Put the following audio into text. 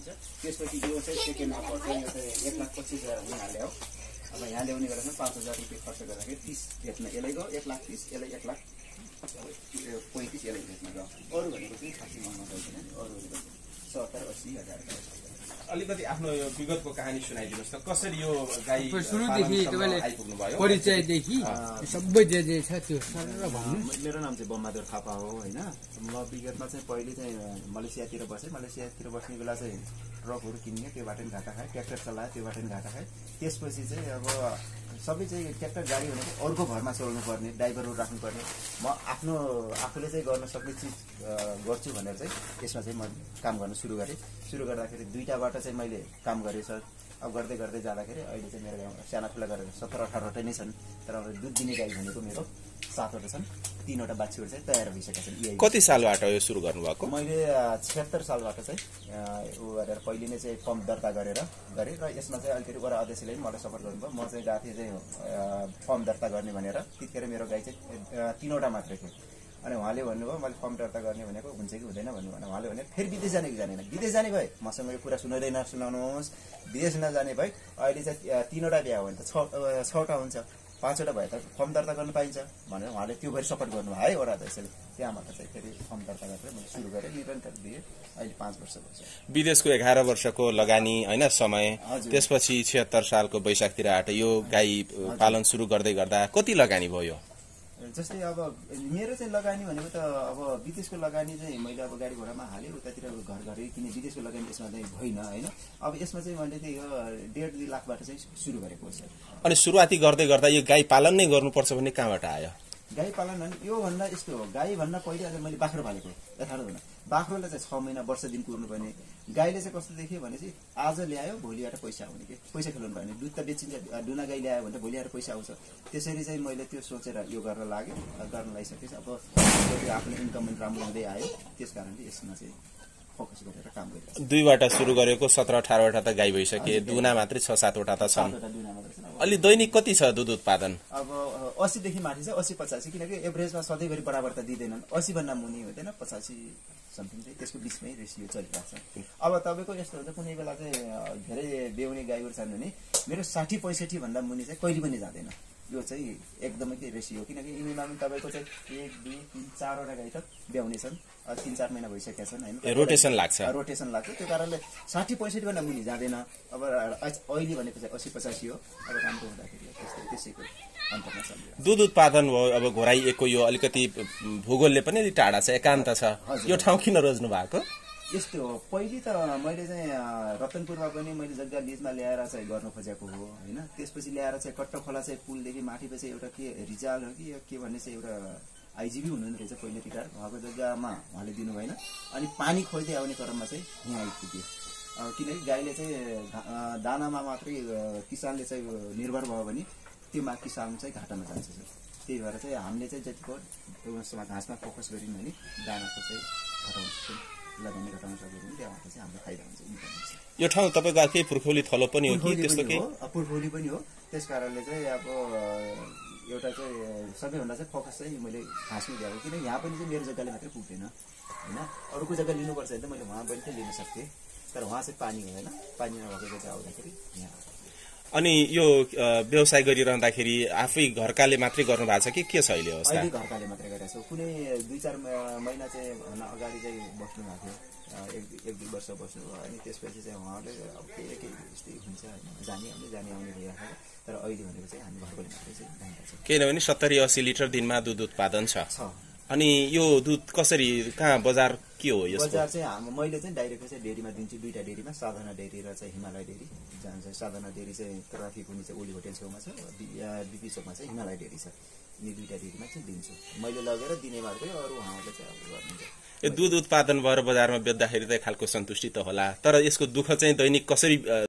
हुन्छ। त्यसपछि यो चाहिँ सेकेन्डमा पर्छ, यो चाहिँ 1,25,000 उनीहरूले हो। अब यहाँ ल्याउने गरेर 5,000 रुपियाँ खर्च गर्दाखेरि 30 भेट्न यसलाई गयो, 1,30,000, यसलाई 1,35,000 यसलाई भेट्न गयो। अरू भनेको चाहिँ 60 महँगो गइदिन, अरू 70-80,000 अलिकति आफ्नो यो विगतको कहानी सुनाइदिनुहोस् त, कसरी यो गाई सुरुदेखि तपाईँले आइपुग्नु भयो? परिचयदेखि सबै जे छ त्यो सर भन्नु। मेरो नाम चाहिँ बमबहादुर थापा हो होइन। म विगतमा चाहिँ पहिले चाहिँ मलेसियातिर बसेँ। मलेसियातिर बस्ने बेला चाहिँ ट्रकहरू किन्ने, त्यो बाटो घाटा खाएँ, ट्र्याक्टर चलाएँ, त्यो बाटो घाटा खाएँ। त्यसपछि चाहिँ अब सबै चाहिँ ट्र्याक्टर गाडी भनेको अर्को घरमा चलाउनु पर्ने, ड्राइभरहरू राख्नुपर्ने। म आफूले चाहिँ गर्न सक्ने चिज गर्छु भनेर चाहिँ यसमा चाहिँ म काम गर्न सुरु गरेँ। सुरु गर्दाखेरि 2टा चाहिँ मैले काम गरेँ सर। अब गर्दै गर्दै जाँदाखेरि अहिले चाहिँ मेरो गाउँमा साना ठुला गरेर 17-18वटा नै छन्। तर अब दुध दिने गाई भनेको मेरो 7वटा छन्। 3वटा बाछीहरू चाहिँ तयार भइसकेका छन्। कति सालबाट यो सुरु गर्नुभएको? मैले 76 सालबाट चाहिँ ऊ गरेर पहिले नै चाहिँ पम्प दर्ता गरेँ र यसमा चाहिँ अलिकति वडा अध्यक्षले मलाई सपोर्ट गर्नुभयो। म चाहिँ गएको थिएँ चाहिँ फर्म दर्ता गर्ने भनेर। त्यतिखेर मेरो गाई चाहिँ 3वटा मात्रै थियो। अनि उहाँले भन्नुभयो मैले फर्म दर्ता गर्ने भनेको हुन्छ कि हुँदैन भन्नुभयो। उहाँले भने फेरि विदेश जाने कि जानेन, विदेश जाने भए मसँग यो कुरा सुनाउनुहोस्। विदेश नजाने भए अहिले चाहिँ 3वटा बिहा हो भने त 6वटा हुन्छ, 5वटा भए त फर्म दर्ता गर्न पाइन्छ भनेर उहाँले त्यो गरी सपोर्ट गर्नुभयो है वडा अध्यक्षले। त्यहाँबाट चाहिँ फेरि फर्म दर्ता गरेर मैले सुरु गरेँ, निरन्तर दिएँ। अहिले 5 वर्ष भइसक्यो। विदेशको 11 वर्षको लगानी होइन समय, त्यसपछि 76 सालको वैशाखतिर आएर यो गाई पालन सुरु गर्दै गर्दा कति लगानी भयो? जस्तै अब मेरो चाहिँ लगानी भनेको त अब विदेशको लगानी चाहिँ मैले अब गाडी घोडामा हालेँ, उतातिर घर घरै किने, विदेशको लगानी यसमा चाहिँ भएन होइन। अब यसमा चाहिँ मैले चाहिँ 1.5-2 लाखबाट चाहिँ सुरु गरेको छ। अनि सुरुवाती गर्दै गर्दा यो गाई पालन नै गर्नुपर्छ भन्ने कहाँबाट आयो? गाई पालन भने योभन्दा यस्तो हो, गाई भन्दा पहिले आज मैले बाख्रो पालेको यथार्थ हुन। बाख्रोलाई चाहिँ 6 महिना वर्ष दिन कुर्नुपर्ने। गाईले चाहिँ कस्तो देखियो भने चाहिँ आज ल्यायो भोलि आएर पैसा आउने कि पैसा खेलाउनु भयो भने दुध त बेचिन्छ, दुना गाई ल्यायो भने भोलि आएर पैसा आउँछ। त्यसरी चाहिँ मैले त्यो सोचेर यो गर्न लागेँ। गर्न लागिसकेपछि अब आफ्नो इन्कम पनि राम्रो हुँदै आयो। त्यस कारणले यसमा चाहिँ फोकस गरेर काम गरिरहेको छु। 2बाट सुरु गरेको 17-18वटा त गाई भइसके, दुना मात्रै 6-7वटा त छन्। अलि दैनिक कति छ दुध उत्पादन? अब 80 देखि माथि छ, 80-85, किनकि एभरेजमा सधैँभरि बराबर त दिँदैनन्। 80 भन्दा मुनि हुँदैन, 85 समथिङ चाहिँ त्यसको बिचमै रेसियो चलिरहेको छ। अब तपाईँको यस्तो हुन्छ कुनै बेला चाहिँ धेरै बेहुने गाईहरू छन् भने मेरो 60-65 भन्दा मुनि चाहिँ कहिले पनि जाँदैन। यो चाहिँ एकदमै के रेसियो, किनकि यिनीमा पनि तपाईँको चाहिँ 1, 2, 3, 4वटा गाई त ब्याउने छन्। 3-4 महिना भइसकेका छन् होइन, रोटेसन लाग्छ। त्यो कारणले 60-65 भन्दा मुनि जाँदैन। अब अहिले भनेको चाहिँ 80-85 हो। अब राम्रो हुँदाखेरि त्यसैको अन्तरमा चलिरहेको छ। दुध उत्पादन भयो। अब घोराई एकको यो अलिकति भूगोलले पनि अलि टाढा छ, एकान्त छ। यो ठाउँ किन रोज्नु भएको? यस्तो हो, पहिले त मैले चाहिँ रतनपुरमा पनि मैले जग्गा लिजमा ल्याएर चाहिँ गर्न खोजेको हो होइन। त्यसपछि ल्याएर चाहिँ कट्ट खोला चाहिँ पुलदेखि माथिपछि एउटा के रिजाल हो कि के भन्ने चाहिँ एउटा आइजिबी हुनुहुँदो रहेछ पहिले रिटायर भएको जग्गामा उहाँले दिनु भएन। अनि पानी खोज्दै आउने क्रममा चाहिँ यहाँ आइपुग्यो। किनकि गाईले चाहिँ दानामा मात्रै किसानले चाहिँ निर्भर भयो भने त्यो किसान चाहिँ घाटामा जान्छ। त्यही भएर चाहिँ हामीले चाहिँ जतिको घाँसमा फोकस गऱ्यौँ भने दानाको चाहिँ लगानी घटाउन सक्यो भने त्यहाँबाट चाहिँ हाम्रो फाइदा हुन्छ, इन्कम हुन्छ। यो ठाउँ तपाईँको केही पुर्खौली थलो पनि हो कि त्यस्तो केही? पुर्खौली पनि हो। त्यस कारणले चाहिँ अब एउटा चाहिँ सबैभन्दा चाहिँ फोकस चाहिँ मैले घाँसमै दिएको, किनकि यहाँ पनि चाहिँ मेरो जग्गाले मात्रै पुग्दैन होइन। अरूको जग्गा लिनुपर्छ भने त मैले उहाँ पनि चाहिँ लिन सक्थेँ, तर उहाँ चाहिँ पानी होइन, पानी नभएको चाहिँ आउँदाखेरि यहाँ। अनि यो व्यवसाय गरिरहँदाखेरि आफै घरकाले मात्रै गर्नु भएको छ कि के छ अहिले अवस्था? अहिले घरकाले मात्रै गरेको छु। कुनै 2-4 महिना चाहिँ भन्दा अगाडि चाहिँ बस्नु भएको थियो, 1-2 वर्ष बस्नु भयो। अनि त्यसपछि चाहिँ उहाँहरूले अब केही यस्तै हुन्छ होइन, जाने आउने भइरहेको छ। तर अहिले भनेको चाहिँ हामी घरकोले मात्रै चाहिँ जान्छ। किनभने 70-80 लिटर दिनमा दुध उत्पादन छ। अनि यो दुध कसरी कहाँ बजार के हो यसको? बजार चाहिँ मैले चाहिँ डाइरेक्ट चाहिँ डेरीमा दिन्छु। 2टा डेरीमा, साधना डेरी र चाहिँ हिमालय डेरी जान्छ। साधना डेरी चाहिँ ट्राफिक हुने चाहिँ ओली होटेल छेउमा छ, बिपी चोकमा चाहिँ हिमालय डेरी छ। यी 2टा डेरीमा चाहिँ दिन्छु मैले लगेर दिने मात्रै, अरू उहाँहरूले चाहिँ अब गर्नुहुन्छ। यो दुध उत्पादन भएर बजारमा बेच्दाखेरि त खालको सन्तुष्टि त होला, तर यसको दुःख चाहिँ दैनिक कसरी